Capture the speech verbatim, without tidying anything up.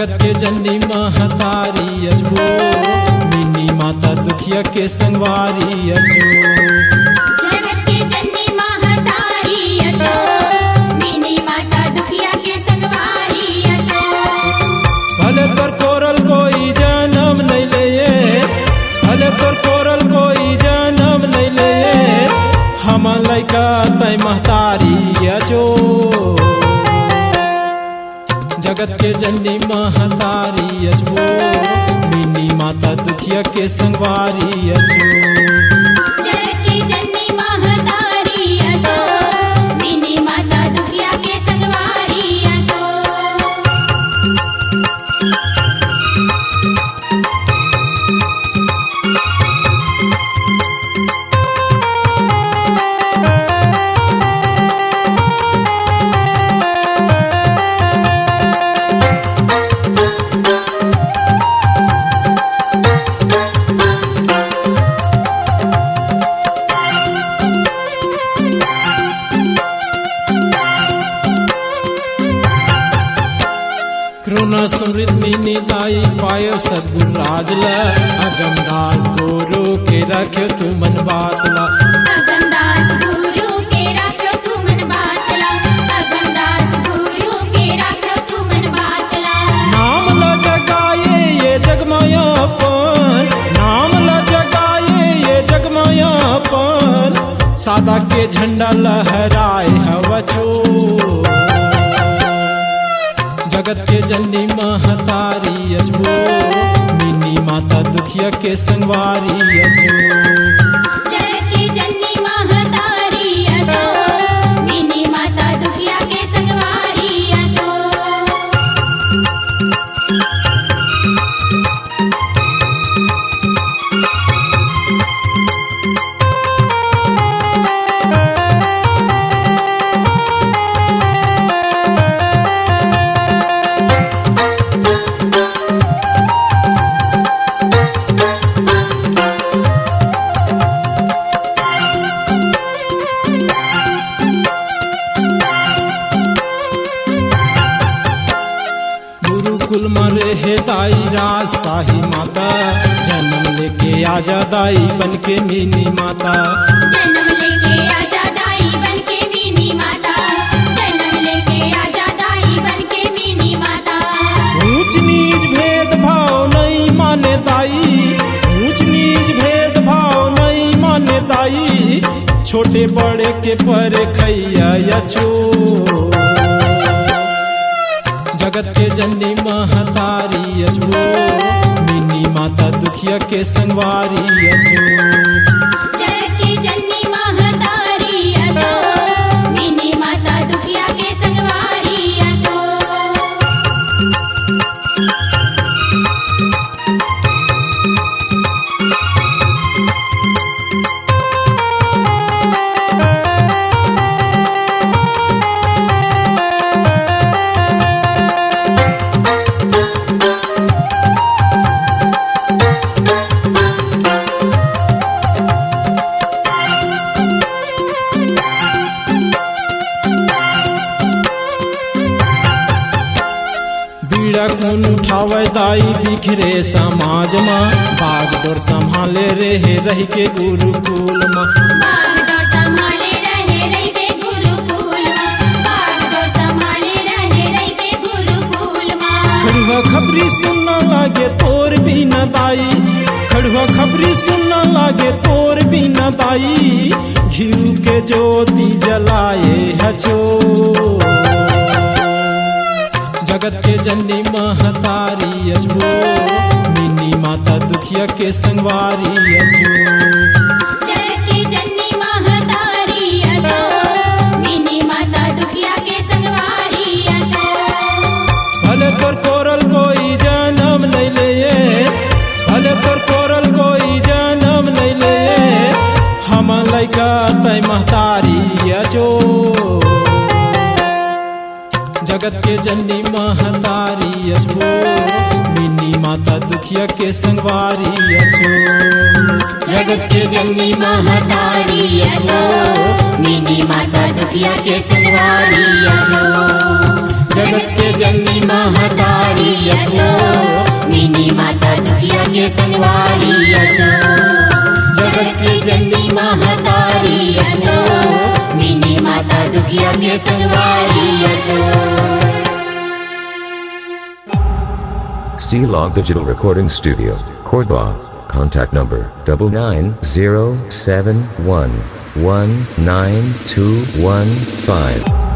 जगत के जननी महतारी अजबो, मिनी माता दुखिया के संगवारी अजबो। जगत के जननी महतारी अजबो, मिनी माता दुखिया के संगवारी अजबो। भले तोर कोरल कोई जनम नहीं ले, भले तोर कोरल कोई जनम नहीं ले, हम लइका तै महतारी अजो। जगत के जननी महतारी अजबो, मिनी माता दुखिया के संगवारी अजो। जगत के जननी महतारी अजो, मिनी माता दुखिया के संगवारी अजो। करुणा समृद्ध मिनी दाई पायो सतगुरु राज ल, अगम दास गुरु के रख्यो तुमन बात ल। अगम दास गुरु के रख्यो तुमन बात ल, अगम दास गुरु के रख्यो तुमन बात ल। नाम ल जगाए ये जग म अपन, नाम ल जगाए ये जग म अपन, सादा के झंडा लहराए हवचो। जगत के जननी महतारी अजबो, मिनी माता दुखिया के संगवारी अजो। जगत के जननी महतारी अजो, मिनी माता दुखिया के संगवारी अजो। गुरुकुल म रेहे दाई राजशाही माता, जनम लेके आजा दाई बन के मिनी माता। जनम लेके आजा दाई बन के मिनी माता, जनम लेके आजा दाई बन के मिनी माता। ऊंच नीच भेदभाव नहीं माने दाई, ऊंच नीच भेदभाव नहीं माने दाई, छोटे बड़े के परखइया अजो। जगत के जननी महतारी अजबो, मिनी माता दुखिया के संगवारी अजो। जगत के जननी महतारी अजो, मिनी माता दुखिया के संगवारी अजो। बीड़ा कोन उठावय दाई बिखरे समाज म, बागडोर संभाले रेहे रहिके गुरुकुल म। बागडोर संभाले रेहे रहिके गुरुकुल म, बागडोर संभाले रेहे रहिके गुरुकुल म। खड़ुआ खपरी सुन्ना लागे तोर बिना दाई, खड़ुआ खपरी सुन्ना लागे तोर बिना दाई, घिउ के ज्योति जलाए हचो। जगत के जननी महतारी अजबो, मिनी माता दुखिया के संगवारी अजो। जगत के जननी महतारी अजो, मिनी माता दुखिया के संगवारी अजो। भले तोर कोरल कोई जनम नहीं ले, भले तोर कोरल कोई जनम नहीं ले, हम लइका तै महतारी अजो। जगत के जननी महतारी अजबो, मिनी माता दुखिया के संगवारी अजो। जगत के जननी महतारी अजो, मिनी माता दुखिया के संगवारी अजो। जगत के जननी महतारी अचो, मिनी माता दुखिया के संगवारी अचो। जगत के जननी महतारी अचो, मिनी माता दुखिया के संगवारी अचो। C Log Digital Recording Studio, Cordoba. Contact number double nine zero seven one one nine two one five.